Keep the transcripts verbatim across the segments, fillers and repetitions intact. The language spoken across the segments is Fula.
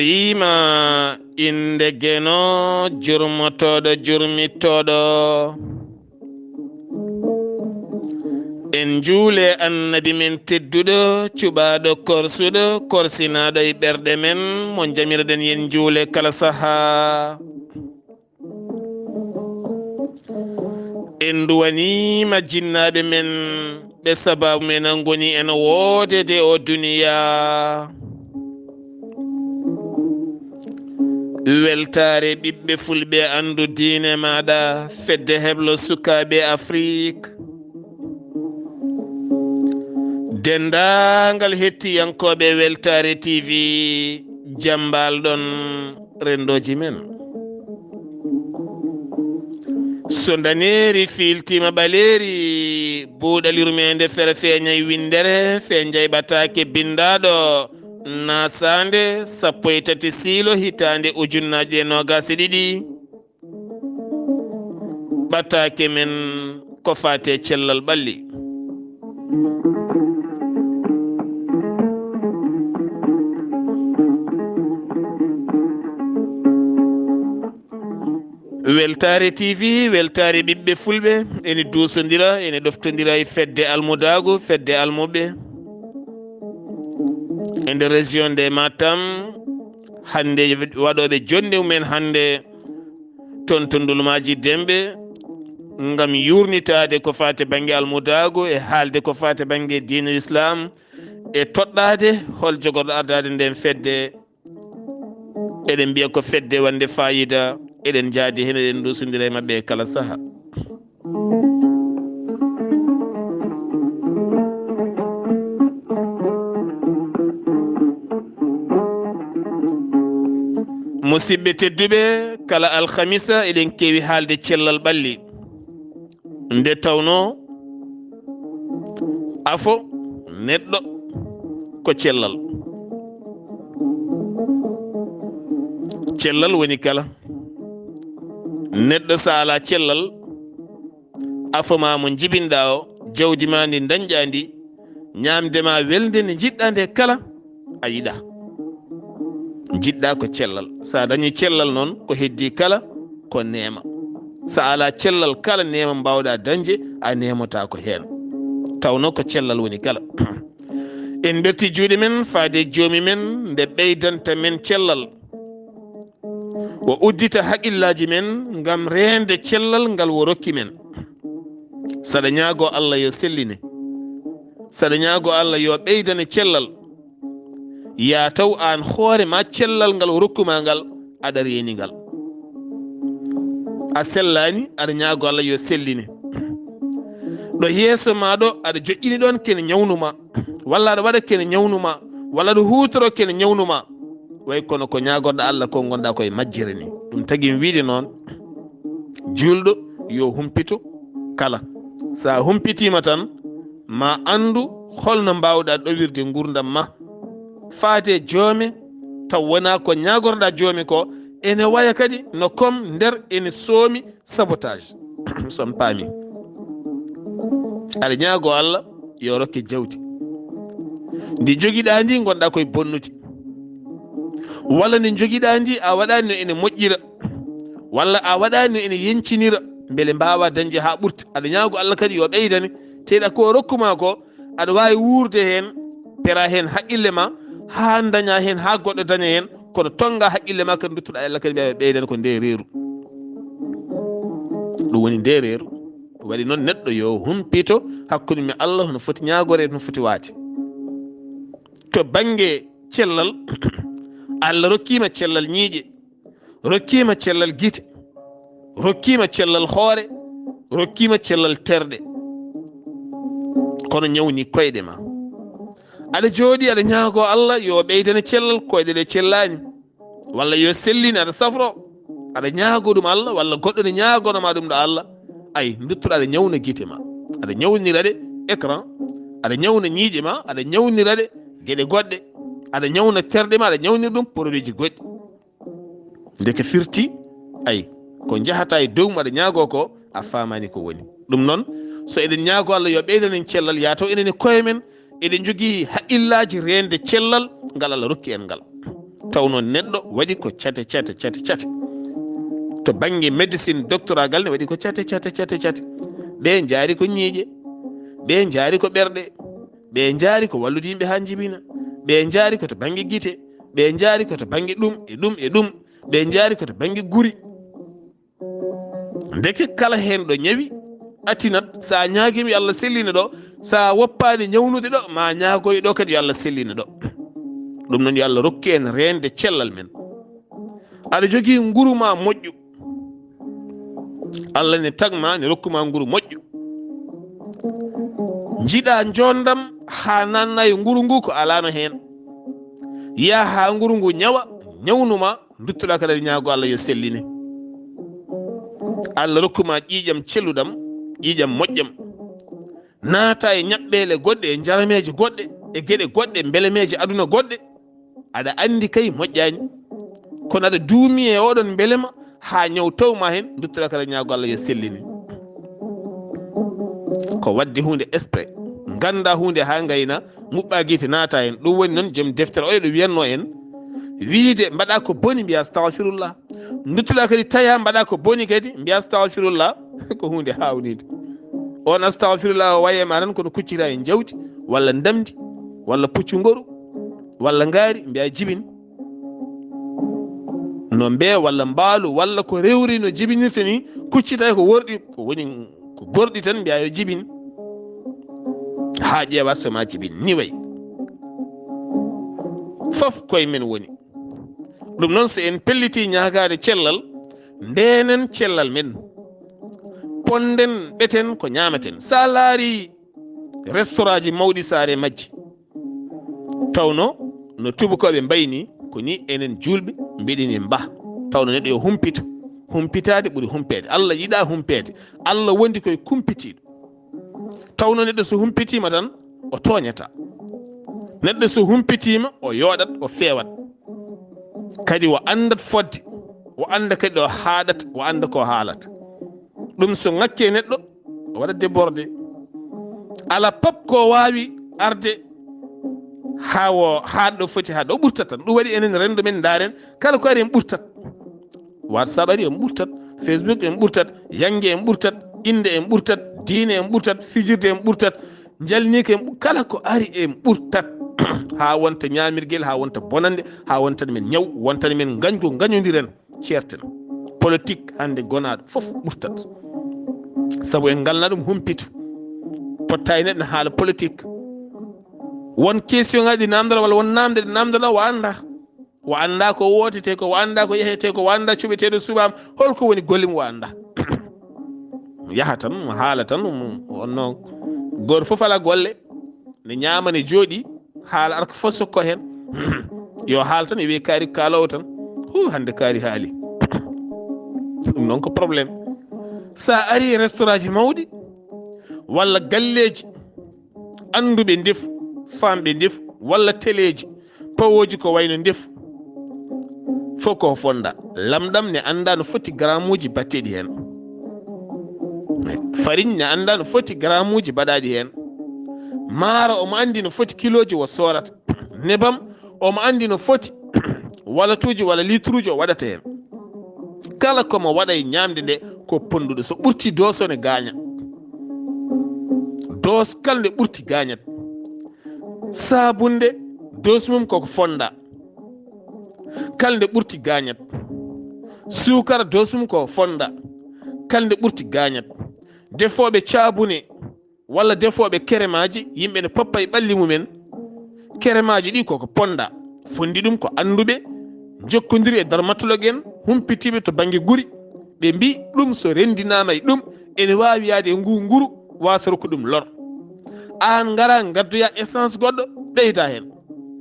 Ima innde Geno, jurmotooɗo, jurmitooɗo. En njuule Annabi men tedduɗo, cuɓaaɗo, korsuɗo, korsinaaɗo e ɓerɗe men, mo jamirɗen yen njuule kala sahaa. En nduwaniima jinnaaɓe men, ɓe sabaabu men ngoni en woodede o duniyaa. Weltaare ɓiɓɓe fulɓe, anndu diine maaɗa, fedde heblo sukaaɓe Afrik. Denndaangal hettiyankooɓe Weltaare T V, jam mbaal-ɗon renndooji men. So ndaneeri fiiltiima ɓaleeri, buuɗal yurmeende fere feeñay winndere, fee njayɓataake binndaaɗo, naasaande sappo e tati siilo hitaande ujunnaaje e noogaas e ɗiɗi. Ɓataake men ko faati e cellal ɓalli. Weltaare T V, weltaare ɓiɓɓe fulɓe, ene duusondira, ene ɗoftondira e fedde almudaagu, fedde almuɓɓe. E nder région de Matam, hannde waɗooɓe jonde mumen hannde toon to Ndulmaaji Demɓe, ngam yuurnitaade ko faati bannge almudaagu e haalde ko faati bannge diine Islam e toɗɗaade hol jogorɗo ardaade ndeen fedde. Eɗen mbiya ko fedde wonde faayiida, eɗen njaadi heen, eɗen nduusondira e maɓɓe e kala saha. Musidɓe tedduɓe, kala alhamisa eɗen keewi haalde cellal ɓalli. Nde tawnoo afo neɗɗo ko cellal. Cellal woni kala. Neɗɗo so alaa cellal, afo ma mo njibinɗaa o, jawdi ma ndi ndañɗaa ndi, ñaamde ma welde nde njiɗɗaa nde kala, a yiɗaa. Njiɗɗaa ko cellal. So a dañii cellal noon, ko heddii kala ko neema. So a alaa cellal, kala neema mbaawɗaa dañde, a neemataa ko heen. Tawnoo ko cellal woni kala. En mberti juuɗe men faade e Joomi men nde ɓeydanta men cellal. O uddita haqillaaji men ngam reende cellal ngal o rokki men. Saɗa ñaagoo Allah yo selline. Saɗa ñaagoo Allah yo ɓeydane cellal. Yaa taw aan hoore ma cellal ngal o rokku ma ngal, aɗa reeni ngal. A sellaani, aɗa ñaagoo Allah yo selline. Ɗo yeeso ma ɗo, aɗa joƴƴini ɗoon kene ñawnu ma, walla aɗa waɗa kene ñawnu ma, walla aɗa huutoro kene ñawnu ma. Way kono ko ñaagorɗa Allah ko ngonɗa koye majjere ni. Ɗum tagi mi wiide noon, juulɗo yo humpito kala. So a humpitiima tan, ma anndu holno mbaawɗa ɗowirde nguurndam ma faade e joome, taw wonaa ko ñaagorɗa joome ko, ene waya kadi no kom nder ene soomi sabotage. So on paami, aɗa ñaagoo Allah yo rokke jawdi. Ndi jogiɗaa ndi ngonɗaa koye bonnude. Walla ndi jogiɗaa ndi a waɗaani no ene moƴƴira. Walla a waɗaani no ene yencinira. Mbele mbaawa dañde haa ɓurti. Aɗa ñaagoo Allah kadi yo ɓeydane. Teyɗa ko rokku ma ko, aɗa waawi wuurde heen, pera heen haqqille ma, haa daña heen, haa goɗɗo daña heen. Kono tonnga haqqille ma kadi, duttuɗa Allah kadi, ɓe ɓeydana ko nde reeru. Ɗum woni nde reeru. Ɗum waɗi noon neɗɗo yo humpito hakkunde mum e Allah, hono foti ñaagoree, hono foti waade. To bannge cellal, Allah rokkiima cellal ñiiƴe, rokkiima cellal gite, rokkiima cellal hoore, rokkiima cellal terɗe. Kono ñawni koyɗe ma. Aɗa jooɗi, aɗa ñaagoo Allah yo ɓeydane cellal koyɗe ɗe cellaani. Walla yo sellin, aɗa safro, aɗa ñaagoo ɗum Allah, walla goɗɗo ne ñaagono ma ɗum ɗo Allah. Ay, nduttuɗo aɗa ñawna gite ma, aɗa ñawnira ɗe écran, aɗa ñawna ñiiƴe ma, aɗa ñawnira ɗe geɗe goɗɗe, aɗa ñawna terɗe ma, aɗa ñawnira ɗum produit ji goɗɗi. Ndeke firti, ay, ko njahata e dow mum aɗa ñaagoo ko, a faamaani ko woni. Ɗum noon, so eɗen ñaagoo Allah yo ɓeydan en cellal, yaa taw enen e koye men, eɗen njogii haqqillaaji reende cellal ngal Allah rokki en ngal. Taw noon neɗɗo waɗi ko cate, cate, cate, cate. To bannge médecine, doctoragal ne waɗi ko cate, cate, cate, cate. Ɓe njaari ko ñiiƴe, ɓe njaari ko ɓerɗe, ɓe njaari ko wallude yimɓe haa njibina, ɓe njaari ko to bannge gite, ɓe njaari ko to bannge ɗum e ɗum e ɗum, ɓe njaari ko to bannge guri. Ndeke kala heen ɗo ñawi, a tinat, so a ñaagiima yo Allah sellina ɗo, so a woppaani ñawnude ɗo, ma ñaagoy ɗo kadi yo Allah sellina ɗo. Ɗum noon yo Allah rokku en reende cellal men. Aɗa jogii nguru ma moƴƴu. Allah ne tagma, ne rokku ma nguru moƴƴu. Njiɗa njoondam haa nanna e nguru ngu ko alaano heen. Yaha haa nguru ngu ñawa, ñawnu ma, nduttuɗa kadi aɗa ñaago Allah yo selline. Allah rokku ma ƴiiƴam celluɗam, ƴiiƴam moƴƴam. Naata e ñaɓɓeele goɗɗe, e njarameeje goɗɗe, e geɗe goɗɗe, mbelemeeje aduna goɗɗe. Aɗa anndi kay moƴƴaani. Kono aɗa duumi e oɗon mbelema haa ñaw taw ma heen, nduttuɗa kadi aɗa ñaago Allah yo selline. Ko waɗde huunde exprès. Ngannda huunde haa ngayna, muɓɓa gite naata heen. Ɗum woni noon joom deftere oyo ɗo wiyatno en, wiyde mbaɗa ko boni mbiya astahfirullah. Nduttuɗa kadi taya mbaɗa ko boni kadi mbiya astahfirullah. Ko huunde haawnide. On astahfirullah o waye ma tan kono kuccita e jawdi, walla ndamdi, walla puccu ngoru, walla ngaari, mbiya jibin. No mbee walla mbaalu, walla ko rewri no jibinirta ni, kuccita ko worɗi, ko woni ko gorɗi tan mbiya yo jibin. Haa ƴeewa so ma jibin, ni way. Fof koye men woni. Ɗum noon, so en pelliti ñaagaade cellal, ndeenen cellal men. Ponden, ɓeten ko ñaamaten. So a laari restaurant ji mawɗi saare majji, tawno no tubakooɓe mbayni, ko ni enen juulɓe mbiɗen en mbah. Tawno neɗɗo yo humpito. Humpitaade ɓuri humpeede. Allah yiɗa humpeede. Allah wondi koye kumpitiiɗo. Tawno neɗɗo so humpitiima tan, o tooñataa. Neɗɗo so humpitiima, o yooɗat, o feewat. Kadi o anndat fodde, o annda kadi ɗo haaɗata, o annda ko haalata. Ɗum so ŋakke neɗɗo, o waɗa débordé. Ala pap ko waawi arde haa o haaɗa ɗo foti haaɗa, o ɓurtat tan. Ɗum waɗi enen renndo men ndaaren, kala ko ari en ɓurtat. WhatsApp ari en ɓurtat, Facebook en ɓurtat, yannge en ɓurtat, innde en ɓurtat, diine en ɓurtat, fijirde en ɓurtat, njalniika en ɓu-, kala ko ari en ɓurtat. Haa wonta ñaamirgel, haa wonta bonannde, haa wonta men ñaw, wonta men ngañgu, ngañondiren, ceerten. Politique hannde gonaaɗo fof ɓurtat. Sabu en ngalna ɗum humpito. Potta e neɗɗo haala politique. Won question ngaji ɗi namdata walla won namde ɗe namdata o annda. O annda ko wootete ko, o annda ko yehete ko, o annda cuɓeteɗo suɓaama, holko woni golle mum o annda. Yaha tan, mo haala tan, mo, o noon. Gooto fof ala golle, ne ñaama, ne jooɗi, haala arka fof sokko heen. Yo haal tan, yo wiye kaari ko kaaloowo tan. Hu, hannde kaari haali. Ɗum noon ko problème. Sa ari e restaurant ji mawɗi, walla galleeji, annduɓe ndefu, faamɓe ndefu, walla teleeji, pawooji ko wayno ndefu. Fof ko fonda. Lamɗam ne annda no foti garamuuji batteɗi heen. Fariñ ne annda no foti garamuuji baɗaɗi heen. Maaro omo anndi no foti kilooji o soorata. Nebam omo anndi no foti walatuuji walla litruuji o waɗata heen. Kala ko mo waɗa e ñaamde nde ko ponnduɗo. So ɓurti doos o ne gaaña. Doos kala nde ɓurti gaañat. Saabunde doos mum koko fonda. Kala nde ɓurti gaañat. Suukara doos mum ko fonda. Kala nde ɓurti gaañat. Defooɓe caabune walla defooɓe keremaaji, yimɓe ne poppa e ɓalli mumen. Keremaaji ɗi koko ponda. Fondi ɗum ko annduɓe, njokkondiri e darmatologue en, humpitiiɓe to bannge guri. Ɓe mbi ɗum so renndinaama e ɗum, ene waawi yaade e ngu nguru, waasa rokku ɗum lor. Aan ngara ngaddoya essence goɗɗo, ɓeyda heen.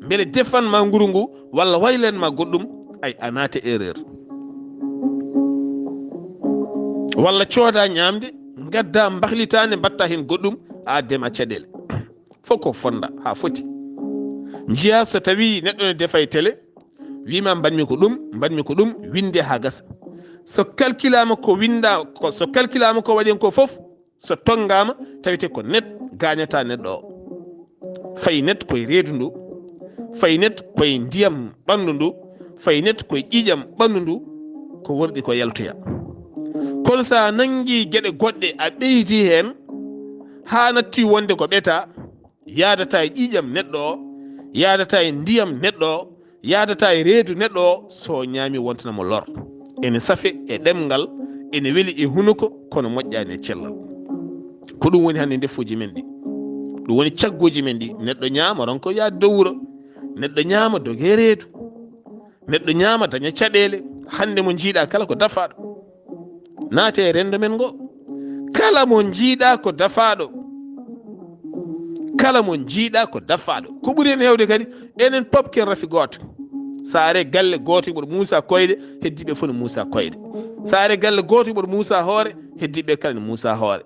Mbele defan ma nguru ngu, walla waylan ma goɗɗum, ay a naata erreur. Walla cooda ñaamde, ngadda mbahlitaande, mbatta heen goɗɗum, a dema caɗeele. Fof ko fonda, haa foti. Njiya so tawi neɗɗo ne defa e télé, wima mbaɗmi ko ɗum, mbaɗmi ko ɗum, winde haa gasa. So kalkilaama ko winda, ko, so kalkilaama ko waɗi en ko fof, so tonngaama, tawite ko net gaañata neɗɗo o. Fay net koye reedu ndu, fay net koye ndiyam ɓanndu ndu, fay net koye ƴiiƴam ɓanndu ndu, ko worɗi ko yaltoya. Kono so a nanngi geɗe goɗɗe, a ɓeydi heen, haa natti wonde ko ɓeta, yaadata e ƴiiƴam neɗɗo o, yaadata e ndiyam neɗɗo o, yaadata e reedu neɗɗo o, so o ñaami wontana mo lor. Ene safe e ɗemngal, ene weli e hunuko, kono moƴƴaani e cellal. Ko ɗum woni hannde ndefuuji men ɗi. Ɗum woni cagguuji men ɗi. Neɗɗo ñaama, ronka yaade dow wuro. Neɗɗo ñaama, doge reedu. Neɗɗo ñaama, daña caɗeele. Hannde mo njiiɗa kala ko dafaaɗo. Naate e renndo men ngo. Kala mo njiiɗa ko dafaaɗo. Kala mo njiiɗa ko dafaaɗo. Ko ɓuri heen heewde kadi, enen pop ken rafi gooto. So a are galle gooto, mboɗo muusa koyɗe, heddiiɓe fof ne muusa koyɗe. So a are galle gooto, mboɗo muusa hoore, heddiiɓe kala ne muusa hoore.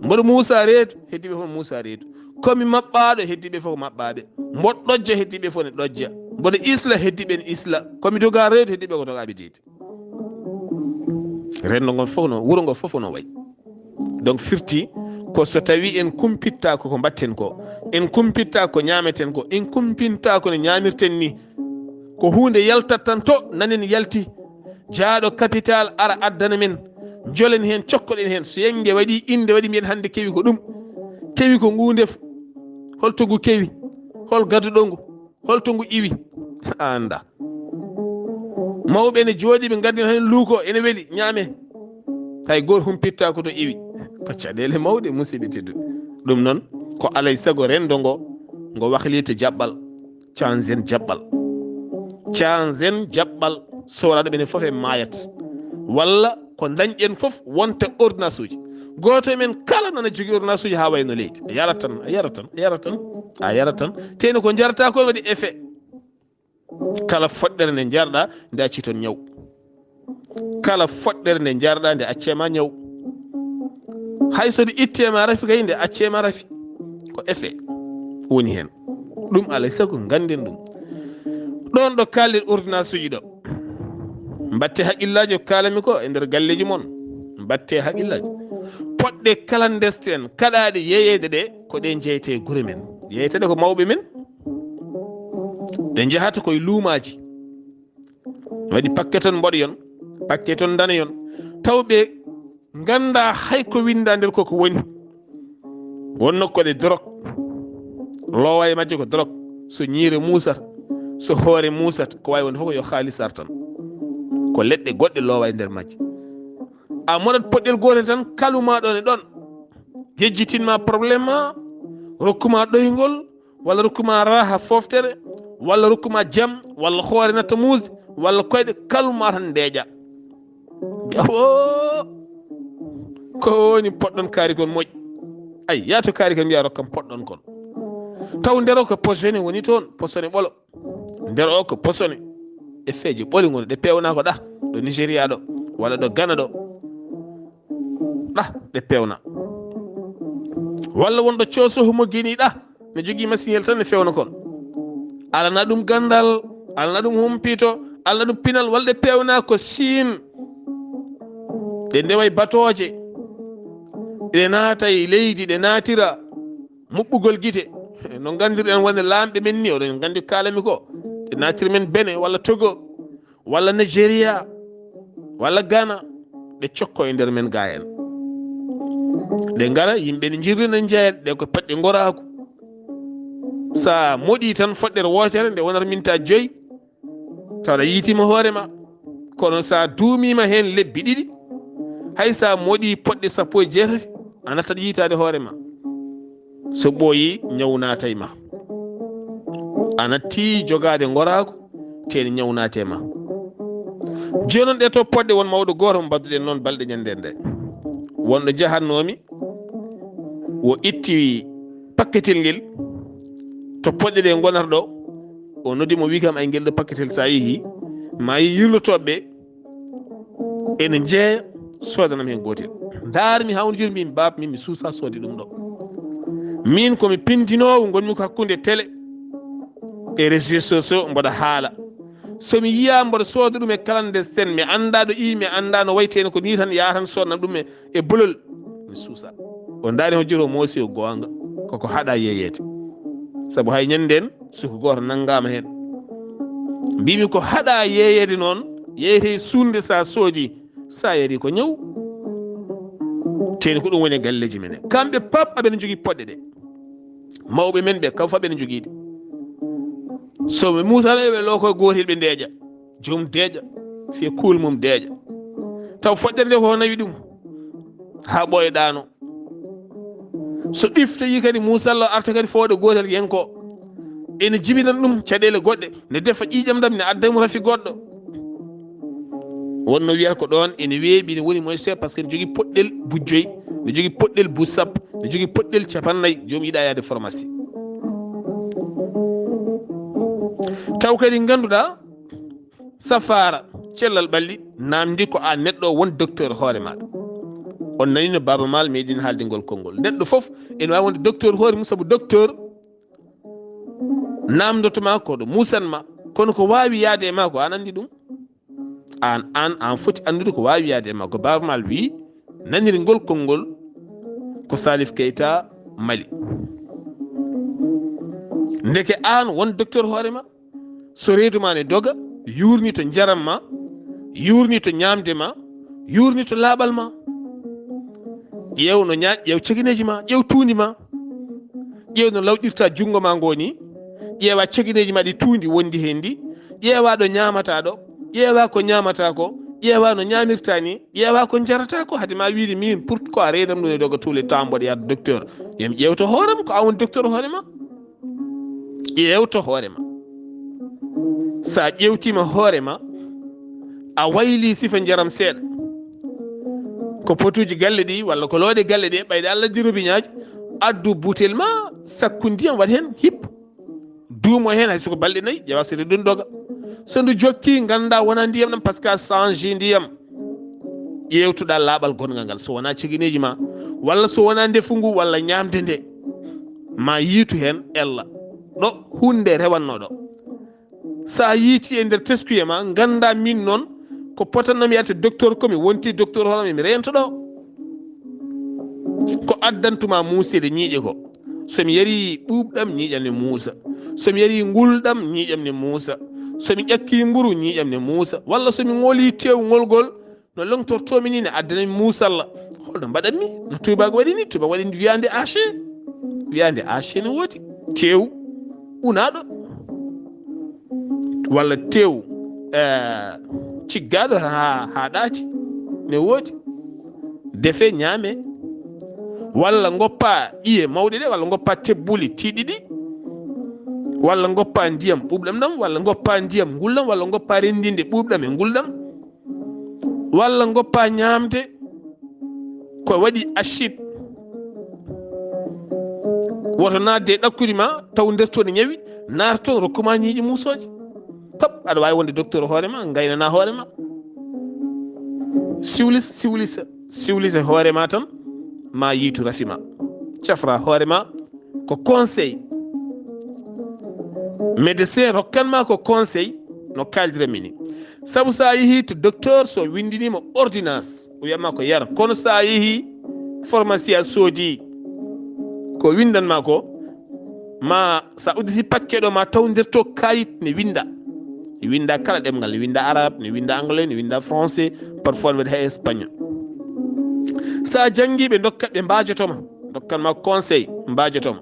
Mboɗo muusa reedu, heddiiɓe fof ne muusa reedu. Ko mi maɓɓaaɗo, heddiiɓe fof ko maɓɓaaɓe. Mboɗo ɗojja, heddiiɓe fof ne ɗojja. Mboɗo isla, heddiiɓe ne isla. Ko mi doga reedu, heddiiɓe ko dogaaɓe deedi. Renndo ngon fof no, wuro ngo fof no wayi. Donc firti ko so tawi en kumpitta ko ko mbatten ko, en kumpitta ko ñaameten ko, en kumpinta ko no ñaamirten ni, ko huunde yaltat tan to nanen yalti, jaaɗo capital ara addana men, njolen heen, cokkoɗen heen. So yannge waɗi, innde waɗi, mbiyen hannde kewi ko ɗum. Kewi ko ngu ndefu. Holto ngu kewi? Hol gaduɗo ngu? Holto ngu iwi? A annda. Mawɓe ene jooɗi, ɓe ngaddina heen luuko, ene weli, ñaame. Hay gooto humpitta ko to iwi. Ko caɗeele mawɗe, musidɓe tedduɓe. Ɗum noon, ko alay sago renndo ngo, ngo wahlita jaɓɓal. Canzen jaɓɓal. Canzen jaɓɓal. Sowraɗo ɓene fof en maayat. Walla ko dañɗen fof wonta ordonnance uji. Gooto e men kala nana jogii ordonnance uji haa wayno leydi. A yarat tan, a yarat tan, a yarat tan, a yarat tan. Teno ko jarata ko waɗi effet. Kala foɗɗere nde jarɗa, nde acci toon ñaw. Kala foɗɗere nde jarɗa, nde acce ma ñaw. Hay so nde itte ma rafi kay, nde acce ma rafi. Ko effet woni heen. Ɗum alay sago ngannden ɗum. Ɗoon ɗo kaalɗen ordonnance uji ɗo. Mbatte haqqillaaji ko kaalami ko e nder galleeji mon. Mbatte haqqillaaji. Poɗɗe clandestine kaɗaaɗe yeeyeede ɗe, ko ɗe njeyte e gure men. Yeeyte ɗe ko mawɓe men. Ɗe njahata koye luumaaji. Waɗi paquet toon mboɗeyon, paquet toon ndaneyon. Taw ɓe ngannda hay ko winnda nder ko ko woni. Won nokkuɗe drog. Loowa e majje ko drog. So ñiire muusata, so hoore muusata, ko waawi wonde fof ko yo haalis ar tan. Ko leɗɗe goɗɗe loowa e nder majje. A moɗat poɗɗel gootel tan, kalu ma ɗon e ɗon. Yejjitin ma problème ma, rokku ma ɗoyngol, walla rokku ma raha foftere, walla rokku ma jam, walla hoore natta muusde, walla koyɗe, kalu ma tan ndeeƴa. Mbiya, "Oo, ko woni poɗɗon kaari kon moƴƴi?" Ay, yaa to kaari kon mbiya, "Rokkam poɗɗon kon." Taw nder o ko posone woni toon, posone ɓolo. Nder o ko posone. E feeje ɓoli ngoni ɗe peewna ko ɗa, ɗo Nigeria ɗo, walla ɗo Ghana ɗo. Ɗa, ɗe peewna. Walla wonɗo coosohu mo geni ɗa, ne jogii masiŋel tan ne feewna kon. Alana ɗum ganndal, alana ɗum humpito, alana ɗum pinal, walla ɗe peewna ko Siin. Ɗe ndeway batooje. Ɗe naatay leydi, ɗe naatira muɓɓugol gite. No nganndirɗen wonde laamɓe men ni, oɗon nganndi ko kaalami ko. Ɗe naatira men Bene walla Togo, walla Nigeria, walla Ghana, ɗe cokko e nder men ga en. Ɗe ngara, yimɓe ne njirri ne njeeya, ɗe ko paɗɗe ngoraaku. Sa moɗi tan foɗɗere wootere, nde wonata minta joyi, taw aɗa yiitima hoore ma. Kono sa duumima heen lebbi ɗiɗi, hay sa moɗi poɗɗe sappo e jeetati, a nattat yiitaade hoore ma. So ɓooyi, ñaw naatay ma. A natti jogaade ngoraagu, teeni ñaw naate ma. Jooni noon, ɗe to poɗɗe, won mawɗo gooto mo mbadduɗen noon balɗe ñande nde. Wonɗo jahannoomi, o itti pakketel ngel to poɗɗe ɗe ngonata ɗo, o noddi mo, wi kam, "Ay, ngel ɗo pakketel, sa yehi, ma yi yirlotooɓe ɓe, ene njeeya, soodanam heen gootel." Ndaar mi haa woni jooni, min, "Baaba, min mi suusa soode ɗum ɗo. Min ko mi pindinoowo, ngonmi ko hakkunde télé e réseaux sociaux, mboɗo haala. So mi yiya mboɗo sooda ɗum e clandestin, mi annda ɗo iwi, mi annda no wayteni, ko ni tan, yaa tan soodanam ɗum e, e bolol." Mi suusa. O ndaari mo jiro, o moosi, o goonga. Koko haɗa yeeyeede. Sabu hay ñande en, suka gooto nanngaama heen. Mbimi ko haɗa yeeyede noon, yeeyete e suunde sa soodi, sa yari ko ñaw. Teeni ko ɗum woni e galleeji men. Kamɓe pap aɓene njogii poɗɗe ɗe. Mawɓe men ɓe, kam fof ɓene njogii ɗe. So ɓe muusano, ɓe loko e gootel, ɓe ndeeƴa. Joom deeƴa, fiya kuul mum deeƴa. Taw foɗɗere nde ko nawi ɗum. Haa ɓooya ɗaano. So ɗiftoyi kadi, muusalla arta kadi fooɗe gootel yenko. Ene jibinana ɗum caɗeele goɗɗe, ne defa ƴiiƴam ɗam, ne adda mo rafi goɗɗo. Wonno wiyata ko ɗoon ene weeɓi, ne woni moye seeɗa, par ce que ne jogii poɗɗel bujjoy, ne jogii poɗɗel bu sappo, ne jogii poɗɗel capannay, joom yiɗa yaade pharmacie. Taw kadi ngannduɗaa, safaara, cellal ɓalli, naamndi ko a neɗɗo won docteur hoore maaɗa. On nani no Baaba Maal meeɗin haalde ngol konngol. Neɗɗo fof ene waawi wonde docteur hoore mum, sabu docteur naamndoto ma ko ɗo muusan ma, kono ko waawi yaade e ma ko aan anndi ɗum. Aan, aan, aan foti anndude ko waawi yaade e ma. Ko Baaba Maal wii, nanir ngol konngol ko Salif Keita Mali. Ndeke aan won docteur hoore ma. So reedu ma ne doga, yuurni to njaram ma, yuurni to ñaamde ma, yuurni to laaɓal ma. Ƴeew no ñaa-, ƴeew cegineeji ma, ƴeew tuundi ma. Ƴeew no lawƴirta junngo ma ngo ni. Ƴeewa cegineeji ma ɗi tuundi wondi heen ndi. Ƴeewa ɗo ñaamata ɗo. Ƴeewa ko ñaamata ko. Ƴeewa no ñaamirta ni. Ƴeewa ko njarata ko. Hade ma wiide min, pourquoi reedam ɗum e doga tous les temps mboɗo yaade docteur? Yo mi ƴeewto hooram, ko an woni docteur hoore ma. Ƴeewto hoore ma. Sa ƴeewtiima hoore ma, a wayli sifa njaram seeɗa. Ko potuuji galle ɗi, walla ko looɗe galle ɗe, ɓayde Allah di robiñaaji, addu butel ma, sakku ndiyam, waɗ heen hip. Duumo heen hay soko balɗe nayi, ƴeewa so ɗum doga. So ndu jokki, ngannda wona ndiyam ɗam, par ce que a change ndiyam. Ƴeewtuɗa laaɓal gonngal ngal, so wona cegineeji ma, walla so wona ndefu ngu, walla ñaamde nde, ma yiitu heen ella ɗo huunde rewatnoo ɗo. Sa yiiti e nder teskuye ma, ngannda min noon ko potannomi yaade docteur, ko mi wonti docteur hono mi reento ɗo. Ko addantuma muuseede ñiiƴe ko, so mi yari ɓuuɓɗam, ñiiƴam ne muusa. So mi yari ngulɗam, ñiiƴam ne muusa. So mi ƴakki mburu, ñiiƴam ne muusa. Walla so mi ŋoli teewu ŋolgol, no longtortoomi ni, ne addanami muusalla. Holno mbaɗanmi? No tuubaako waɗi ni? Tuubaako waɗi wiyaande haché. Wiyaande haché ne woodi. Teewu unaaɗo. Walla teewu, eh, ciggaaɗo haa, haa ɗaati. Ne woodi. Defe, ñaame. Walla ngoppa ƴiye mawɗe ɗe, walla ngoppa tebbuli tiiɗi ɗi. Walla ngoppa ndiyam ɓuuɓɗam ɗam, walla ngoppa ndiyam ngulɗam, walla ngoppa renndinde ɓuuɓɗam e ngulɗam. Walla ngoppa ñaamde ko waɗi acide. Woto naatde e ɗakkudi ma, taw nder toon ne ñawi, naata toon rokkuma ñiiƴe muusooje. Pap, aɗa waawi wonde docteur hoore ma, ngaynana hoore ma. Siwlis, siwlisa, siwlisa hoore ma tan, ma yiitu rafi ma. Cafra hoore ma, ko conseil. Médecin rokkan ma ko conseil, no kaaldiranmi ni. Sabu sa yehi to docteur, so windinima ordonnance, o wiyatma ko yar. Kono sa yehi pharmacie a soodi, ko windanma ko, ma sa udditi paquet ɗo, ma taw nder to kayit ne winda. Ne winda kala ɗemngal, ne winda arabe, ne winda anglais, ne winda français, parfois ne waɗi hay espagnol. Sa janngi, ɓe dokkat, ɓe mbaajotoma, dokkanma conseil, mbaajotoma.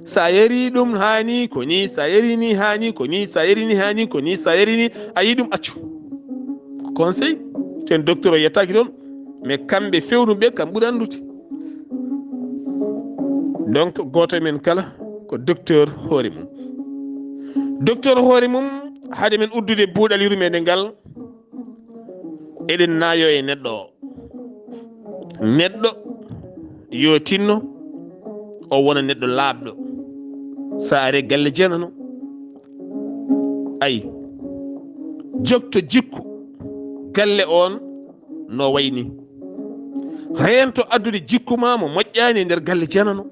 Sa yari ɗum haani ko ni, sa yari ni haani ko ni, sa yari ni haani ko ni, sa yari ni, a yi ɗum, accu. Ko conseil, ten docteur o yettaaki toon, mais kamɓe fewnuɓe, kam ɓuri anndude. Donc, gooto e men kala ko docteur hoore mum. Docteur hoore mum, hade men uddude buuɗal yurmeende ngal, eɗen naayo e neɗɗo o. Neɗɗo yo tinno o wona neɗɗo laaɓɗo. Sa are galle jenano, ay, jokto jikku galle on no wayni. Reento addude jikku ma mo moƴƴani e nder galle jenano.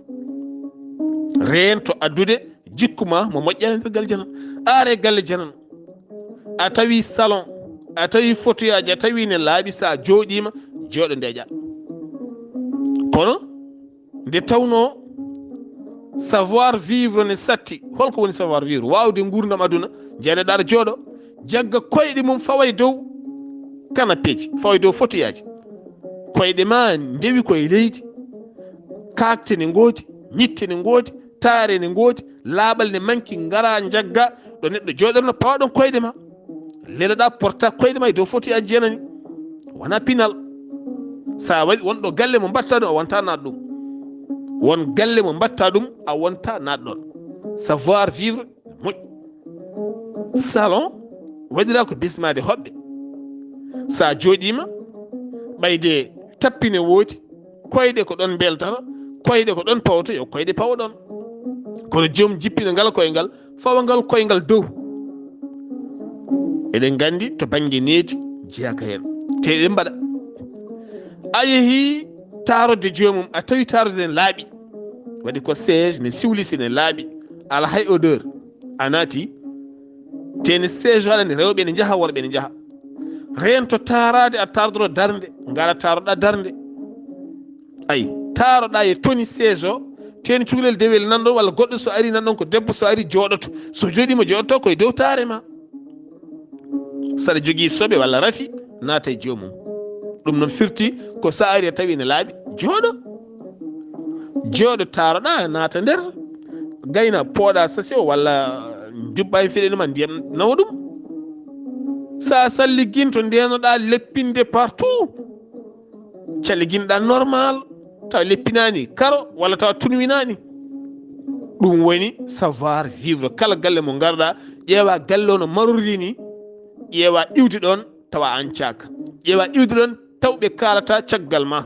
Reento addude jikku ma mo moƴƴani e nder galle jenano. Are galle jenano. A tawi salon, a tawi photoyaaji, a tawi ne laaɓi, sa jooɗiima, jooɗo ndeeƴa. Kono nde tawnoo savoir vivre ne satti, holko woni savoir vivre? Waawde nguurndam aduna, jane ɗaar jooɗo. Jagga koyɗe mum fawa e dow kanapeeji, fawa e dow fotiyaaji. Koyɗe ma ndewi koye leydi. Kaakte ne ngoodi, ñitte ne ngoodi, taare ne ngoodi, laaɓal ne manki, ngara njagga ɗo neɗɗo jooɗorno, pawa ɗon koyɗe ma. Leloɗa porta koyɗe ma e dow fotiyaaji jeenani. Wona pinal. Sa waɗi won ɗo galle mo mbatta ɗum, a wonta naat ɗum. Won galle mo mbatta ɗum, a wonta naat ɗon. Savoir vivre moƴƴi. Salon waɗira ko bismaade hoɓɓe. Sa jooɗiima, ɓayde tappine woodi, koyɗe ko ɗon mbeltata, koyɗe ko ɗon pawto, yo koyɗe pawo ɗon. Kono joom jippina ngal koyngal, fawa ngal koyngal dow. Eɗen nganndi to bannge needi jeyaka heen. Te eɗen mbaɗa. A yehi taarode joomum, a tawi taarode ne laaɓi. Waɗi ko siège ne siwlisi ne laaɓi. Ala hay odeur. A naati. Te ne siège aɗa ne rewɓe ne njaha, worɓe ne njaha. Reento taaraade a taardoro darnde, ngara taaroɗa darnde. Ay, taaroɗa e toni siège o, te ne cukalel dewel nan ɗon, walla goɗɗo so ari nan ɗon ko debbo, so ari jooɗoto. So jooɗiima jooɗoto koye dow taare ma. Saɗa jogii soɓe walla rafi, naata e joomum. Ɗum noon firti ko sa ari a tawi ene laaɓi, jooɗo. Jooɗo taaroɗa, naata nder. Gayna pooɗa sasi o walla njubba e feɗe ma ndiyam nawa ɗum. Sa salliginto ndenoɗa leppinde partout. Calliginɗa normal, tawa leppinani karo walla tawa tunwinani. Ɗum woni savoir vivre. Kala galle mo ngarɗa, ƴeewa galle o no marori ni, ƴeewa iwdi ɗon, tawa a ancaka. Ƴeewa iwdi ɗon, taw ɓe kalata caggal ma.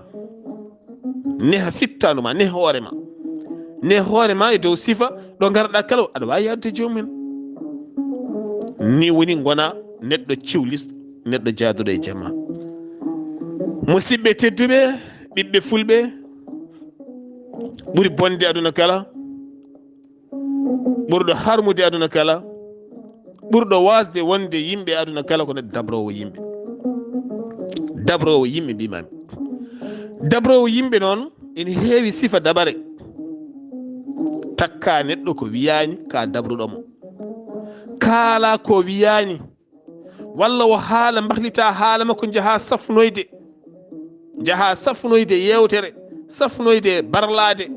Neha fittandu ma, neha hoore ma. Neha hoore ma e dow sifa ɗo ngarɗa kala, aɗa wawi yadde joomum en. Ni woni gona neɗɗo ciwlis, neɗɗo jaaduɗo e jama. Musidɓe tedduɓe, ɓiɓɓe fulɓe, ɓuri bonde aduna kala, ɓurɗo harmude aduna kala, ɓurɗo wasde wonde yimɓe aduna kala ko neɗɗo dabrowo yimɓe. Dabrowo yimɓe mbimami. Dabrowo yimɓe noon ene heewi sifa dabare. Takka neɗɗo ko wiyani ka dabruɗo mo. Kaala ko wiyani. Walla o haala mbahlita haala makko njaha safnoyde. Njaha safnoyde yewtere, safnoyde barlaade,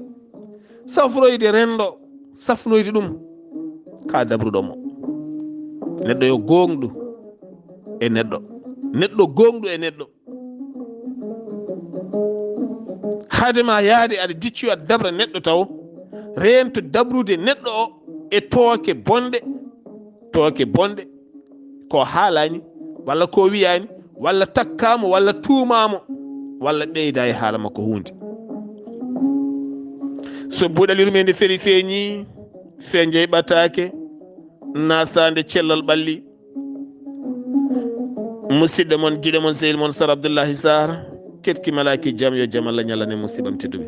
safnoyde rendo, safnoyde ɗum. Ka dabruɗo mo. Neɗɗo yo goongɗu e neɗɗo. Neɗɗo goongɗu e neɗɗo. Haade ma yaade aɗa diccu aɗa dabra neɗɗo taw. Reento dabrude neɗɗo o e tooke bonɗe. Tooke bonɗe. Ko haalani, walla ko wiyani, walla takkamo, walla tuumamo, walla ɓeyda e haala makko hunde. So buɗal yurmeende feri feeñi, fenjey ɓataake, nasande cellal ɓalli. Musidɗo mon, giɗo mon, sehil mon, Sar Abdullahi Sar, ketki malaki jam, yo jam Allah ñalane musiɓam tedduɓe.